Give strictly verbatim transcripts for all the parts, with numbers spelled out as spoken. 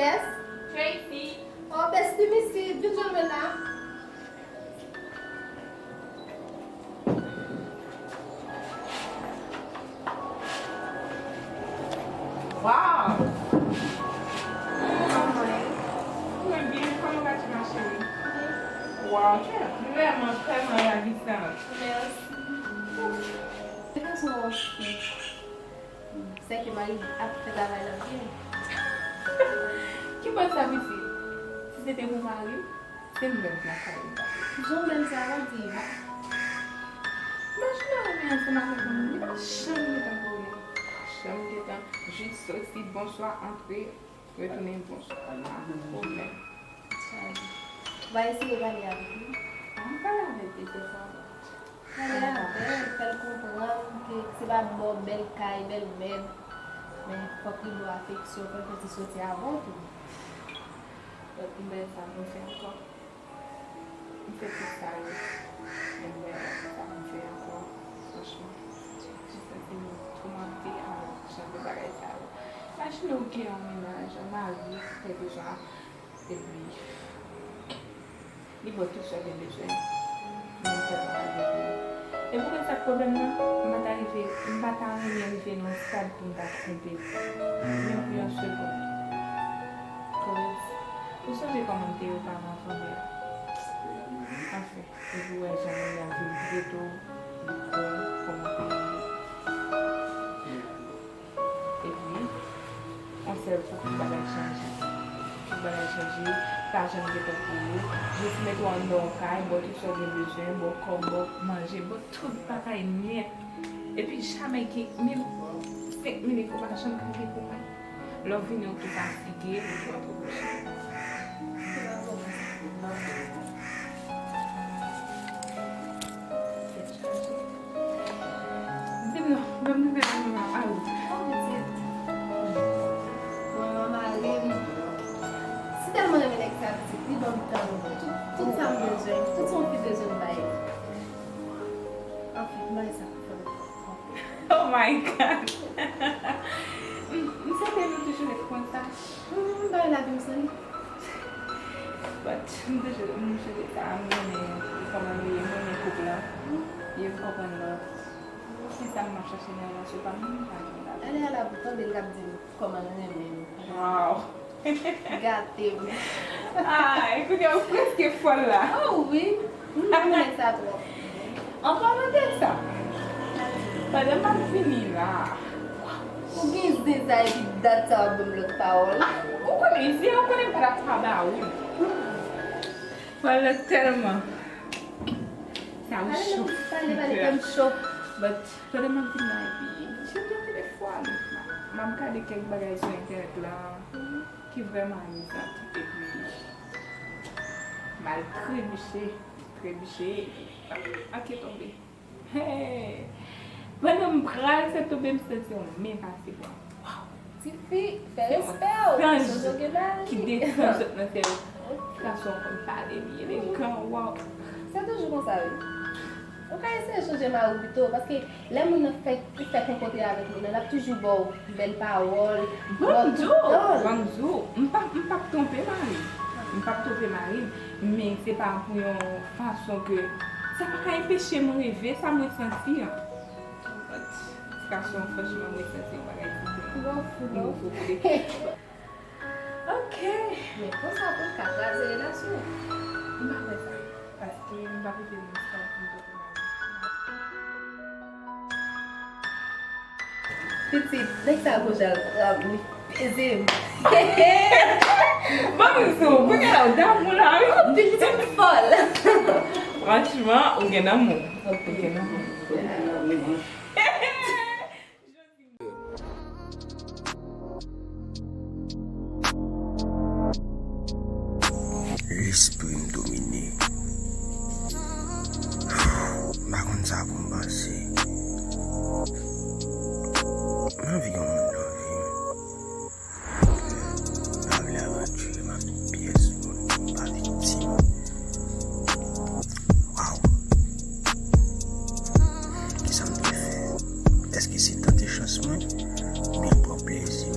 Yes. Tracy. Oh, bestie, m isit. Vin jwenn mwen la. Wow! Mwen byen, kòman w pa di ma cheri? Wow, tu es vraiment, vraiment ravissante. Merci. Ouf. Se fason w fè. Sèke mari ap fè travay la byen. Ki bò sa pitit? Si se te pou mari m, se m menm k lakay li. Jan w bèl sa, pa di. Imajine w renmen ansanm avèk yon moun, li pa janm gentan kouri. Pa janm gentan, jis soti, bonswa, antre, retounen, bonswa. Pa pwoblèm. Ou va eseye pale avèk li? An, pale avèk li, se sa. Pale avè l, fè l konprann ke se pa ba w bèl kay, bèl mèb, men fòk li ba w afeksyon, fè l fè ti soti avè w tou. Donk, m wè sa pou m fè ankò. M fè tout sa yo. Men m wè sa pou m fè ankò. Franchman, m santi m toumante avèk jan de bagay sa yo. Imajine w gen yon mennaj, yon mari, kèlkeswa, epi li ba w tout sa w gen bezwen. Menm tan nan avèk li. E pou konn sa k pwoblèm nan, m pa ta rive, m pa ta renmen rive nan yon stad pou m ta twonpe. Menm pou yon segonn. Cause, ou sonje kòman m te ye oparavan, Bèl? Anfen, epi w wè jan moun nan vin trete w, li pran kòman w te ye. Epi, yon sèl kou, tout bagay chanje. Tout bagay chanje, pa janm gen tan pou ou. Jis mete w anndan yon kay, ba w tout sa w gen bezwen, ba w kòb, ba w manje, ba w tout bagay nèt. Epi, jamè gen menm senk minit ou pa janm ka gen pou mwen. Lè w vini, ou tou fatige, ou tou antre kouche. Di m non, ban m nouvèl an mwen, mama. Aw, pitit. Mwen, mama, mari m. Si tèlman renmen nèg sa, pitit, li ban m tan. Tout, tout sa m bezwen, tout sa yon fi bezwen, m bay li. Anfen, m bay sa pou fè m kontan. Oh my God! M, m santi nou toujou ret konsa. Hmm, bay lavi m san li. But, m toujou, m chanje sa, m renmen kòman nou ye, m renmen koup lan. Yo konprann lòt. Se sa m ap chache nan relasyon pa m, m pa gen lavi. Ale a la pou tande l k ap di m kòman l renmen m. Wow! Gate m. Ay, kounye a ou prèske fòl la. Oh wi. M renmen nèg sa twòp. An palan de sa, pandan m ap vini la. Ou gen zen sa epi dat sa w ap ban m lòt pawòl. Ah, ou konnen, isi an konnen m pa t ap pa ba ou. Pale tèlman. Sa ou cho. Pale, pale, pale, fè m cho. But, pandan m ap vin la, epi, jan m te telefòn, m ap gade kèk bagay sou entènèt la, ki vrèman amizan. Epi, m al trebiche, trebiche, epi, ake tonbe. Hey! Pandan m pral fè tonbe, m santi yon men pase bò m. Waw! Tifi, fè respè w, paske w gen mari. Ki desann sot nan syèl. Gason konn pale, li elegan, waw. Se toujou konsa, wi. Ou ka eseye chanje mari w pito, paske lè moun nan fèk, fèk rankontre avèk moun nan, l ap toujou ba w bèl pawòl, ba w tout tan. Ban m di w, ban m di w, m p ap, m p ap twonpe mari m. M p ap twonpe mari m, men se pa pou yon fason ke sa pa ka enpeche m reve sa mwen santi an. But, ti gason, franchman, mwen santi yon bagay diferan. Nouvo pou de. Ok. Men konsa tou, l ka kraze relasyon. M pa kwè sa. Paske m pa rive nan stad pou m te fè bagay. Pitit, nèg sa gon jan l pran m, li peze m. Ban m di w, kounye a la, w damou la, wi. Pitit fòl. Franchman, ou gen lanmou. Ou gen lanmou. Lespri m domine. M pa konn sa pou m panse. M anvi yon moun nan vi m. M pa vle avantire m ak pyès moun pou m pa viktim. Waw! Kisa m dwe fè? Èske se tante chans mwen oubyen pran plezi m?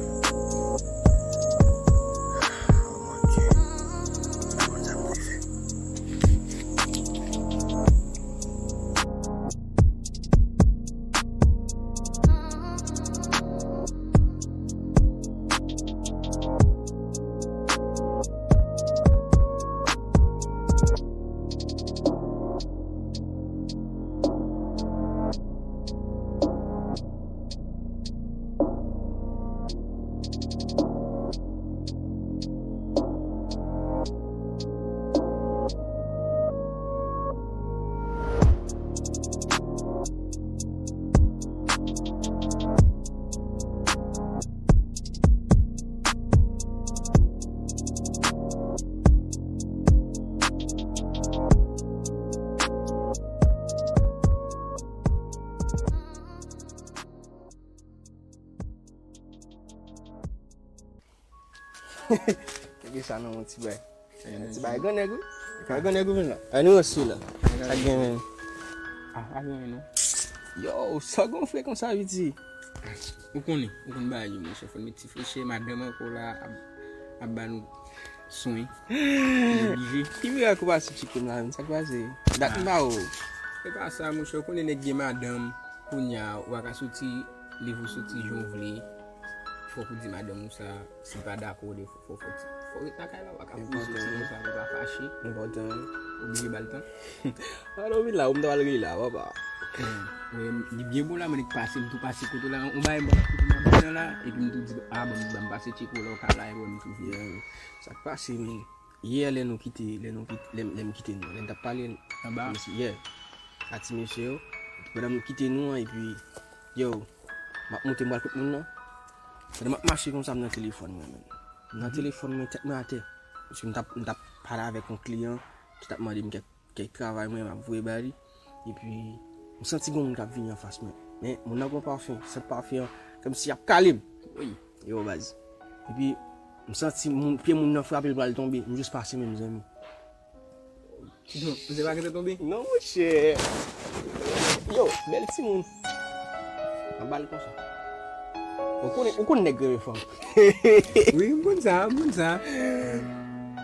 Gen sa nan yon ti bay. Ti bay gran nèg wi. Bay gran nèg wi vin la. Ay nou osi la. Sa gen men. Ah, pa gen non. Yo, sa gon fre konsa viti. Ou konnen, ou konn bagay yo, monchè, fò n met ti freche, madanm ankò la ap, ap ba nou swen. Li oblije. Ki mirak ou pase Tcheko m la menm, sa k pase? Dat m pa wè w. Se pa sa, monchè, ou konnen nèg gen madanm, kounye a, ou pa ka soti, leve w soti jan w vle. Fòk ou di madanm ou sa, si l pa dakò, de fò, fò, fò, fò w ret lakay la, ou pa ka kouri soti konsa, pou pa fache. Enpòtan wi. Oblije ba l tan. Alò, vin la, ou m ta pral rele la, papa. Men, men, li byen bon la, mwen k pase, m tou pase kote w la, ou bay mwen kote m ap nan la, epi m tou di, ah, bon, ban m pase Tcheko la, ou ka la, epi m tou vini. Yeah. Sa k pase, men, yè lè nou kite, lè nou kite, lè, lè m kite nou, lè n t ap pale, anba, mesye, yeah, a ti mesye yo, pandan m kite nou an, epi, yo, m ap monte, m pral kot moun nan, pandan m ap mache konsa, m nan telefòn mwen, men. M nan telefòn mwen, tèt mwen atè, paske m t ap, m t ap pale avèk yon kliyan ki t ap mande m kèk kèk travay mwen, m ap voye ba li. Epi, m santi gon moun k ap vini anfas mwen. Men, moun nan gon pafen, sant pafen an, kòmsi y ap kale m. Wi. Yo, baz. Epi, m santi moun, pye moun nan frape, l pral tonbe. M jis pase men, mezanmi. Kidon, misye pa gentan tonbe? Non, monchè. Yo, bèl timoun. Nan bal konsa. Ou konnen, ou konn nèg renmen fanm. Wi, m konn sa, m konn sa.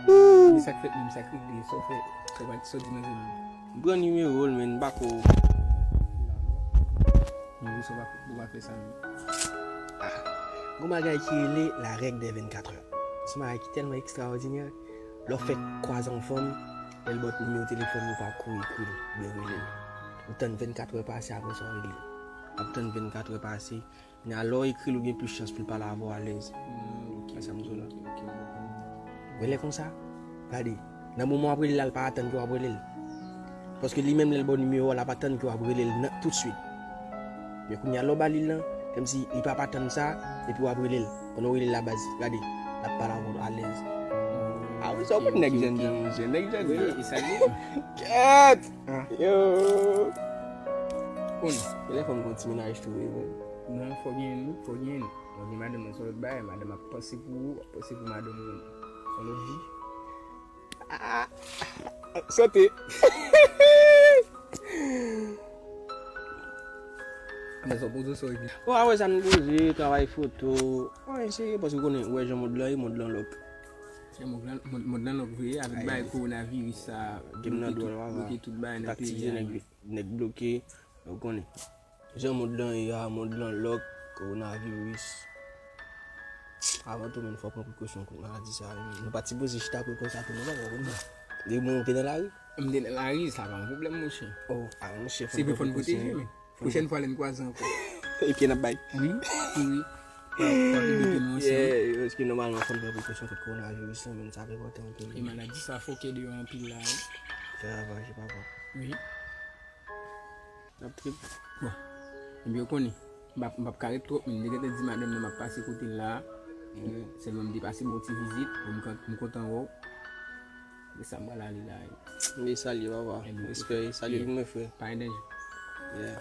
Men sa k fèt menm, sa k regle, sa w fè, sa w pa, sa w di nan zye m. M pran nimewo l, men m pa ko. Nimewo sa w pa, ou pa fè sa menm. Ah, gon bagay ki rele la règ dè vennkat è. Se yon bagay ki tèlman ekstraòdinè. Lè w fèk kwaze yon fanm, lè l ba w nimewo telefòn li, ou pa kouri ekri l, oubyen rele l. Ou tann vennkat è pase, apre sa w rele l. W ap tann vennkat è pase, men alò ekri l ou gen plis chans pou l pale avè w alèz. Hmm, ok, se sa m di w la. Ok, ok, m konprann. Wè lè konsa, gade, nan moman w ap rele l la, l pa atann ke w ap rele l. Paske li menm, lè l ba w nimewo a, l ap atann ke w ap rele l nan, toutswit. Men kounye a, lè w ba li l lan, kòmsi li p ap atann sa, epi w ap rele l. Pandan w rele l la, baz, gade, l ap pale avè w alèz. Ah wi, sa w konn nèg jèn jan, monchè, nèg jèn jan. Wi, e sa l ye. Kèt! Yo! Konnen, telefòn gon ti mennaj tou, wi, bon. Non, fò gen, fò gen. Mwen gen madanm nan se yon lòt bagay, madanm ap panse pou ou, ap panse pou madanm ou. Se yon lòt vi. Ah, sante. Men sa w poze w sa w epi. Bon, apre sa, nou poze, travay foto. Mwen eseye, paske w konnen, ou wè jan mond lan ye, mond lan lòk. Jan mond lan, mond, mond lan lòk vre, avèk bagay kowonaviris sa, bloke tout, bloke tout bagay nan peyi a. Nèg bloke, ou konnen. Jan mond lan ye a, mond lan lòk, kowonaviris. Avan tou, menm fò w pran prekosyon kont maladi sa a, wi. Nou pa t sipoze chita tou konsa tou, non, papa, w konprann? Depi w te nan lari? M te nan lari, sa pa yon pwoblèm, monchè. Oh, ah, monchè, fò n pran prekosyon, wi. Se vre, fò n pwoteje, men pwochèn fwa, lè n kwaze ankò. E pye n ap bay. Wi, wi, wi. Fò, fò n mete nou ansanm. Yeah, paske nòmalman, fò n pran prekosyon kont kowonaviris lan, men sa ap enpòtan anpil. E maladi sa fòkè deyò anpil la, wi. Travay, papa. Wi. N ap trip. Bon. Ebyen, ou konnen, m p ap, m p ap ka ret twòp, men m te gentan di madanm nan m ap pase kote l la. Wi. Sèlman m te pase ba w ti vizit, bon, m kon-, m kontan wè w. E sa m pral ale la, wi. M te salye, papa. Ebyen, respè, salye pou mwen, frè. Pa gen danje. Yeah.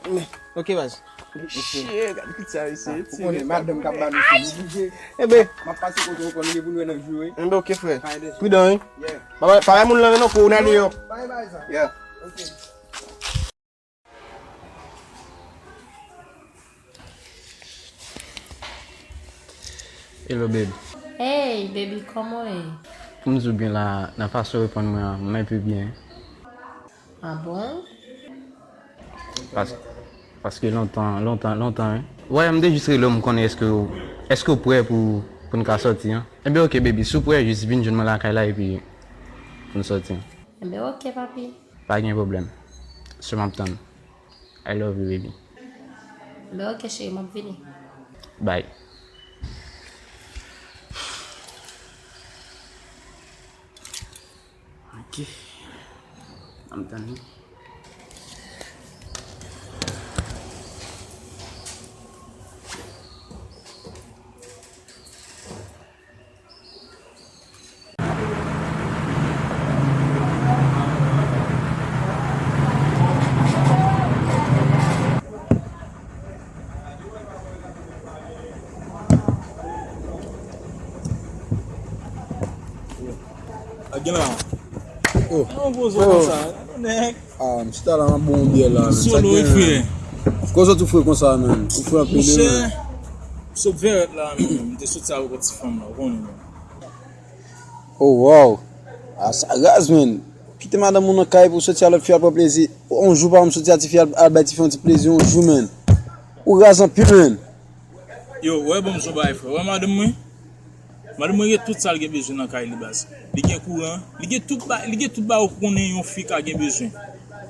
Men, ok, baz. Mesye, gade tout sa, mesye. Ah, ou konnen, madanm k ap ba nou sou, nou bouje. Enben. M ap pase kote w, ou konnen, pou nou wè nan jou, wi. Enben, ok, frè. Pa gen danje. Pridan, wi. Yeah. Pa bay, pa bay moun lan non, kou n ale yo. Pa bay sa. Yeah. Ok. Hello, babe. Hey, baby, kòman w ye? Pou m di w byen la, nan fason w reponn mwen an, m enpe byen. Ah bon? Pas-, paske lontan, lontan, lontan, wi. Wè, m te jis rele w, m konnen èske w, èske w prè pou, pou n ka sòti an. Enben, ok, baby, si w prè, jis vin jwenn mwen lakay la, epi pou n sòti an. Enben, ok, papi. Pa gen pwoblèm. Se m ap tann. I love you, baby. Enben, ok, cheri, m ap vini. Bye. Ok. Ann tann li. A gen la. Oh. Yon gwo zo konsa. Nèg. Ah, m chita la, m ap bon yon byè la, men. Solo, wi, frè. Kozo tou fre konsa, men. Ou fre anpil, wi, men. Sot vèrèt la, men. M te soti avèk yon ti fanm la, ou konnen, men. Oh, wow. Ah, sa raz, men. Kite madanm ou nan kay pou soti a lòt fi al pran plezi. On jou pa m soti a ti fi al, al bay ti fi yon ti plezi, on jou, men. Ou raz anpil, men. Yo, wè, ban m di w bagay, frè. Wè madanm mwen? Madanm mwen gen tout sa l gen bezwen nan kay li, baz. Li gen kouran, li gen tout ba-, li gen tout bagay ou konnen yon fi ka gen bezwen.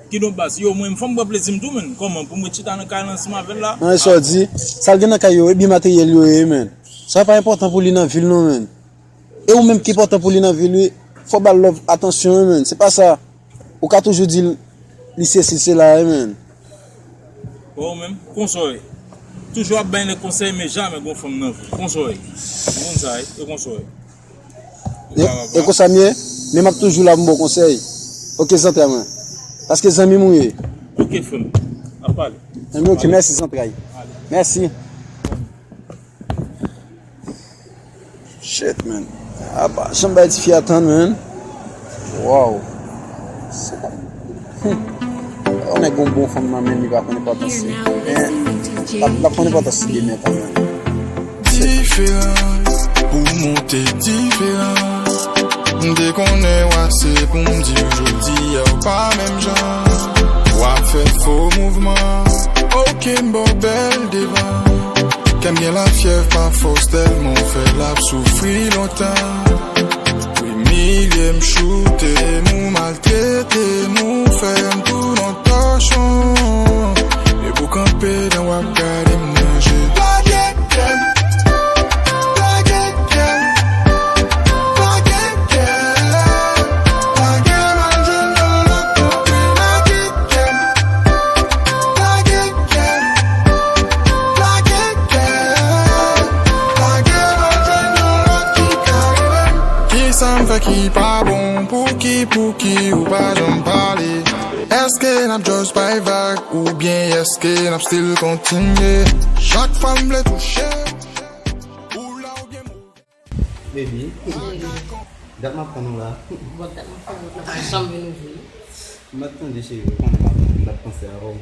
Kidonk, baz, yo, mwen, fò m pran plezi m tou, men. Kòman, pou mwen chita nan kay la ansanm avè l la? Nan, e sa w di, sa l gen nan kay yo, e byen materyèl yo ye, men. Sa pa enpòtan pou li nan vi l, non, men. E ou menm ki enpòtan pou li nan vi l, wi. Fò ba l love, atansyon, wi, men. Se pa sa. Ou ka toujou di l, li sesi, sela, wi, men. Bon, ou menm, konsa w ye. Toujou ap bay nèg konsèy, men jamè gon fanm nan vi. Konsa w ye. Ou konn sa, wi, e konsa w ye. E, e konsa m ye, men m ap toujou la pou m ba w konsèy. Oke, zantray mwen. Paske zanmi m ou ye. Oke, frè m. N ap pale. Zanmi, oke, mèsi, zantray. Mèsi. Shit, man. A pa janm bay tifi a tann, man. Wow. Sa. Hmm. Yon nèg gon bon fanm nan men, li pa konn enpòtans li. Men, l ap, l ap konn enpòtans li demen kanmenm. Diferan, pou monte diferan. M te konnen w ase pou m di w jodi a w pa menm jan. W ap fè fo mouvman. Oke, m ba w bèl devan. Kè m gen lafyèv pa fòs tèlman w fè l ap soufri lontan. W imilye m, choute m, ou maltrete m, ou fè m tounen tòchon. Epi w kanpe dan w ap gade m nan je. Lage kè m, lage kè m, lage kè m, lage m al jwenn yon lòt moun, lage kè m. Lage kè m, lage kè m, lage m al jwenn yon lòt ki ka renmen m. Kisa m fè ki pa bon? Pouki, pouki ou pa janm pale? Èske n ap just bay vag oubyen èske n ap still kontinye? Chak fwa m vle touche, ou la oubyen Baby, dat m ap tann ou la. Bon, dat m ap tann ou, nou pa janm vin ouvri. M t ap tande cheri, ou konnen m ap, m t ap panse avè w.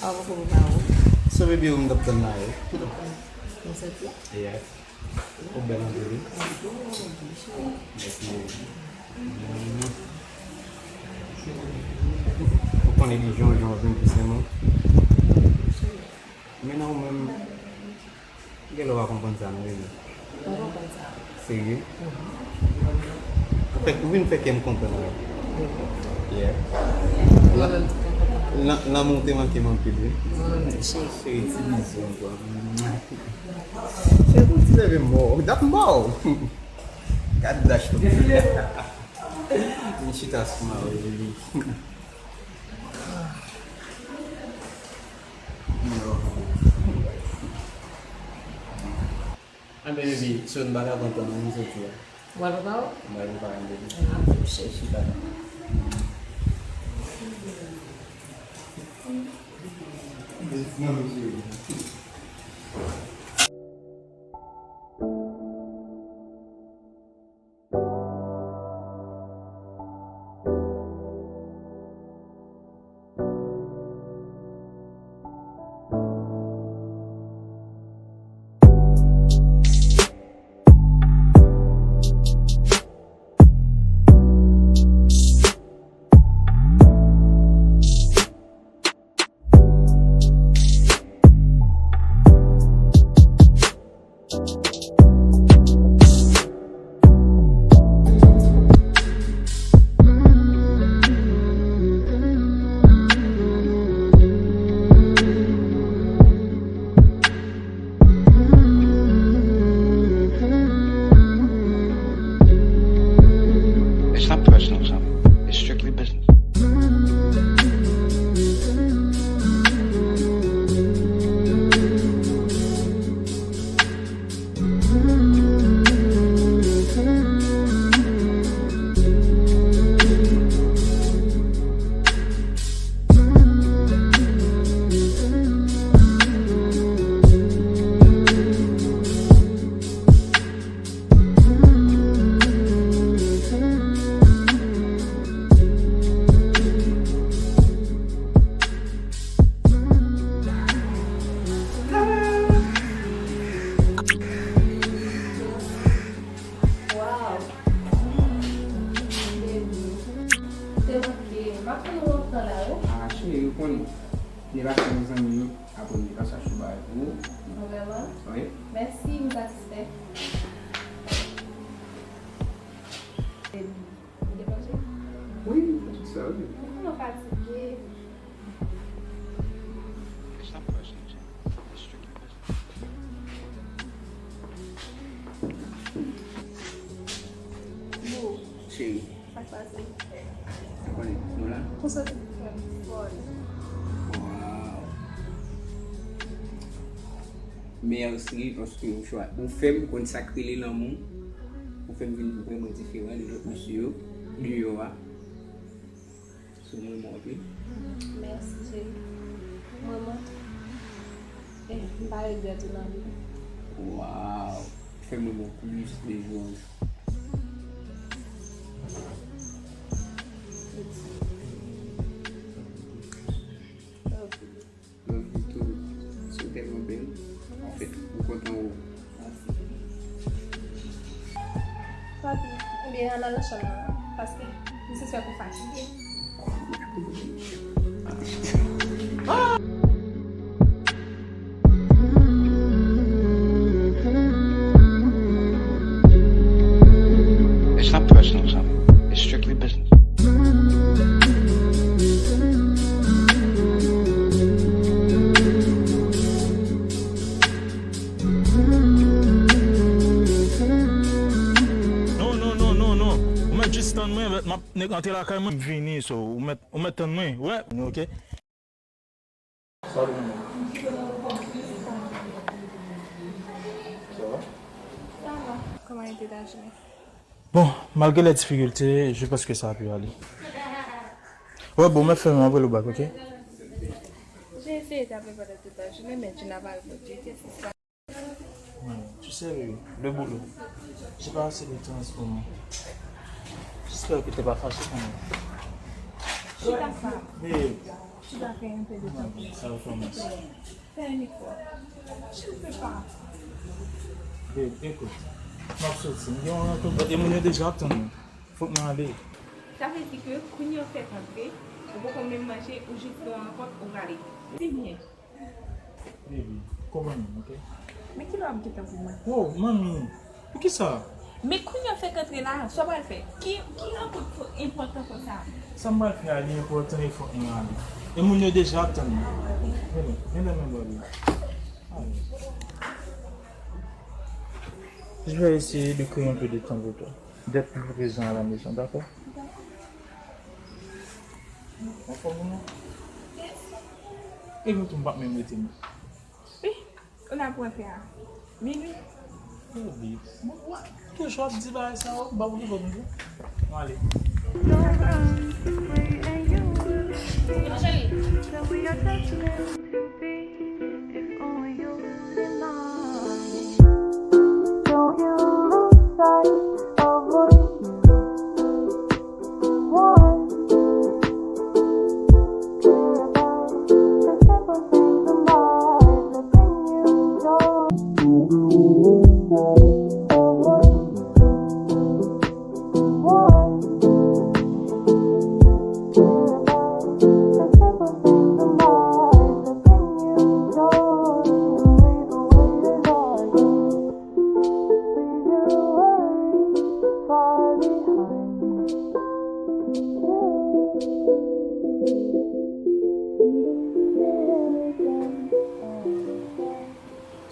Avan pou ou ba ou. So baby, ou m t ap tann la, wi. Ou santi? Yeah. Ou bèl anpil, wi. Mèsi, baby. Ou konnen li jan, jan w vin plis renmen. Men nan ou menm, Genlè w pa konprann sa non, baby. M konprann sa. Serye? Mhm. Ou fè, ou vin fè kè m kontan, wi. Mhm. Yeah. Mwen menm tou kontan. Lan-, lanmou te manke m anpil, wi. Mwen menm tou, cheri. Cheri, ti bizou ankò. Cheri, pou ti bebe mò. Dat m ba w. Gad dash. M chita sou ma, wi, baby. Anben, baby, so n pa ka kontan non, nou soti a. Ou pral papa w? M pral papa m, baby. Ah, bon, cheri. Chita la. Non, non, cheri. Li pa fè yon zanmi yo, apre li pa chache bagay pou ou. Vrèman? Wi. Mèsi, m satisfè. Baby, ou te manje? Wi, m te fè tout sa, wi. Ou konnen w fatige. Boo. Cheri. Sa k pase? Ou konnen, nou la. Konsa tou fè m fò. Wow. Mèsi paske ou chwa, ou fè m konn sa k rele lanmou. Ou fè m vin vrèman diferan de lòt mesye yo deyò a. Sou mwen mwen anpil. Mèsi, cheri. Mwen, mwen, eh, m pa regrèt ou nan vi m. Wow. Fè mwen bon plis de jou an jou. Love you too. Si w tèlman bèl. Anfèt, m kontan wè w. Papi, oubyen ann al nan chanm nan, paske m santi wè pou fatige. It's not personal, son. It's strictly business. Non, non, non, non, non. Ou mèt jis tann mwen, mèt, m ap, nèg antre lakay mwen, m vini, so, ou mèt, ou mèt tann mwen, wè, ok. Salut, maman. Ça va? Ça va. Comment était ta journée? Bon, malgré les difficultés, je pense que ça a pu aller. Ouais, bon, mwen fè yon apèl ou back, ok? J'ai essayé de t'appeler pendant toute la journée, mais tu n'as pas répondu. Qu'est-ce qui se passe? Ouais, tu sais, le boulot. J'ai pas assez de temps en ce moment. J'espère que t'es pas fâché quand même. Je suis pas fâchée. Mais tu dois faire un peu de temps pour moi. Ça va commencer. Fais un effort. Je ne peux pas. Babe, ekout. M ap soti. M gen yon rankont. E moun yo deja ap tann mwen. Fòk mwen ale. Sa vle di ke kounye a w fèk antre, ou poko menm manje, ou jis gen yon rankont, ou prale. Di m byen. Baby, konprann mwen, ok? Men kilè w ap gentan pou mwen? Oh, manmi, poukisa? Men kounye a w fèk antre la, sa w pral fè? Ki, ki rankont enpòtan konsa? Sa m pral fè a, li enpòtan, e fòk mwen ale. E moun yo deja ap tann mwen. Vini, vini nan men bò li. Ale. Je vais essayer de créer un peu de temps pour toi, d'être plus présent à la maison, d'accord? Anfòm ou non? E mwen tou, m p ap menm rete non. Wi, ou la pou antre a minui. Oh, babe. Mwen, mwen toujou ap di bagay sa yo, m pa pou ki bò nou ye. Mwen ale.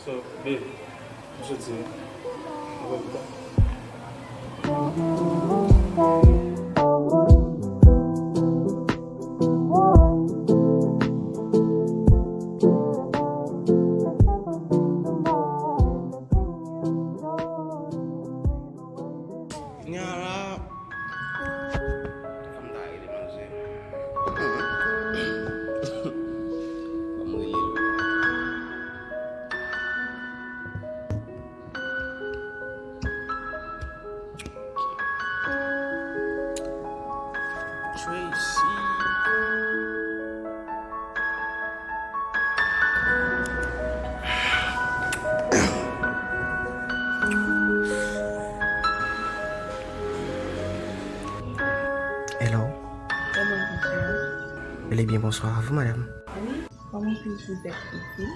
So, babe, m soti wi. Mwen wè pita. Kounye a la, fò m ta rele manzè. Fò m rele l. Tracy. Eh bien, bonsoir à vous, madame. Oui, comment puis-je vous être utile?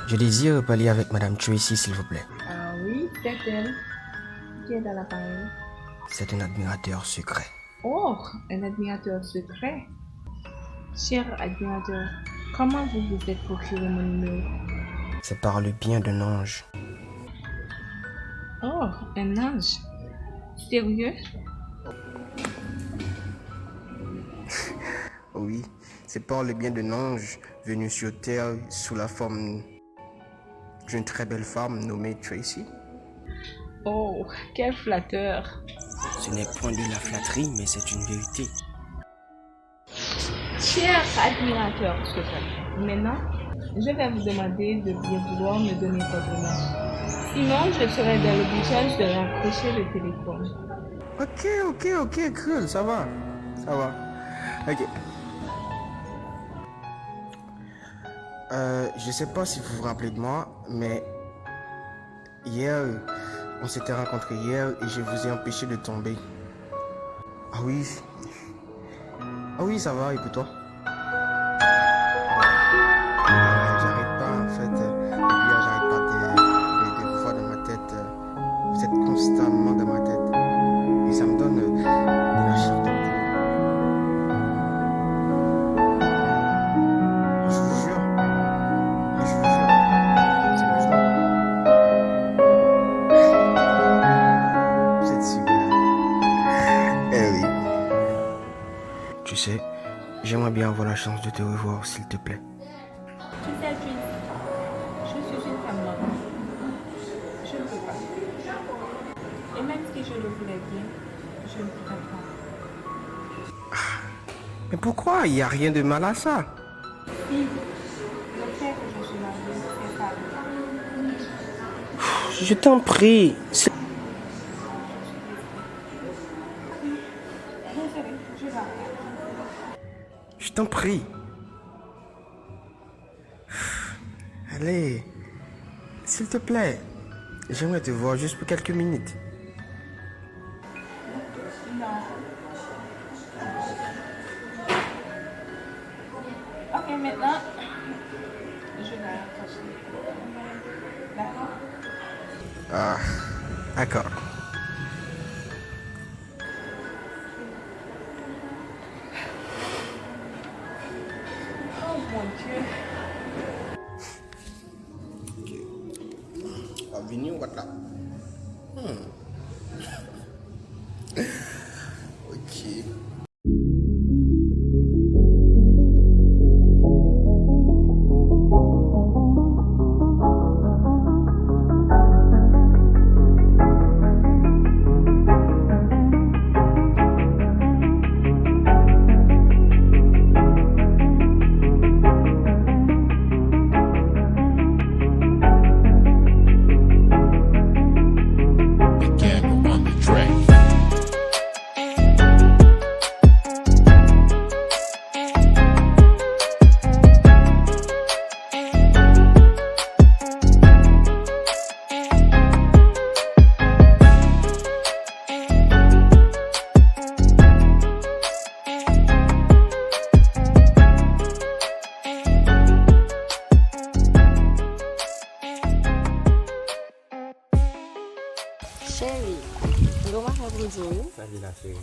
Je désire parler avec madame Tracy, s'il vous plaît. Ah oui, c'est elle. Qui est à l'appareil? C'est un admirateur secret. Oh, un admirateur secret. Cher admirateur, comment vous vous êtes procuré mon numéro? C'est par le bien d'un ange. Oh, un ange? Sérieux? Oui, c'est par le bien d'un ange venu sur terre sous la forme d'une très belle femme nommée Tracy. Oh, quel flatteur! Ce n'est point de la flatterie, mais c'est une vérité. Cher admirateur secret, maintenant, je vais vous demander de bien vouloir me donner votre nom. Sinon, je serai dans l'obligeage de raccrocher le téléphone. Ok, ok, ok, cool, ça va, ça va. Ok. Euh, je sais pas si vous vous rappelez de moi, mais hier, on s'était rencontrés hier et je vous ai empêché de tomber. Ah oui. Ah oui, ça va, et pour toi? Euh, j'arrête pas, en fait, euh, depuis hier, j'arrête pas de, de, de vous voir dans ma tête, euh, vous êtes constamment dans ma tête. Et ça me donne, euh, de la chair de poule. Je vous jure, je vous jure, sérieusement. Vous êtes super. Eh oui. Tu sais, j'aimerais bien avoir la chance de te revoir, s'il te plaît. Tu sais, Tracy, je suis une femme mariée. Je ne peux pas. Et même si je le voulais bien, je ne pourrais pas. Mais pourquoi? Il y a rien de mal à ça. Si, le fait que je suis mariée, c'est ça. Je t'en prie. C'est Désolée, je vais. Je t'en prie. Allez, s'il te plaît, j'aimerais te voir juste pour quelques minutes. Non. Ok, maintenant, je vais raccrocher. D'accord? Ah, d'accord. Oh mon Dieu. Ok. W ap vini ou pa t la? Hmm. Ok. Cheri, gen yon bagay pou m di w, wi. Sa ki la, cheri?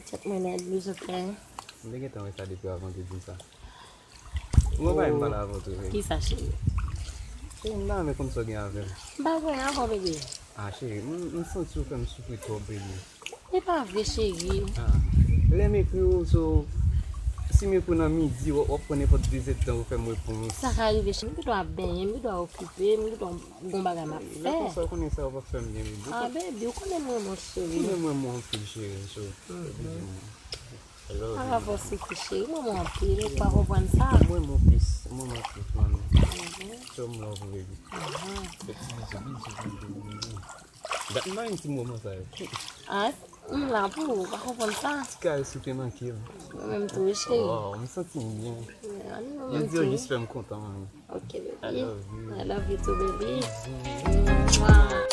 Tèt mwen nèg, li sot fè. M te gentan wè sa depi avan w te di m sa. Mwen pa renmen pale avè w tou, cheri. Kisa, cheri? Cheri, m pa renmen konn sa w gen avè m. M pa gen anyen avè w, bebe. Ah, cheri, m, m santi w fè m soufri twòp, bebe. E pa vre, cheri. Ah. Lè m ekri w, so, si m ekri w nan midi, w, w ap pran nenpòt de zèdtan pou w fè m repons. Sa ka rive, cheri. M gendwa ap benyen, m gendwa okipe, m gendwa gon bagay m ap fè. Lè konsa, w konnen sa w ap fè m byen, bebe. Ah, bebe, w konnen m renmen w, cheri. Ou menm renmen mwen anpil, cheri, so, oblije mwen. I love you. Pa avanse ki cheri, m renmen w anpil, ou pa konprann sa. M renmen w plis, m renmen w plis, mami. Mhm. Show m love, baby. Mhm. Fè ti bizou, bizou, bizou, bizou. Dat m pa jwenn ti moman sa yo. Ah, m la pou ou, ou pa konprann sa. Ti karès ou te manke m. Mwen menm tou, wi, cheri. Oh, m santi m byen. Yeah, mwen menm tou. Jodi a jis fè m kontan, mami. Ok, baby. I love you. I love you too, baby. Mwah.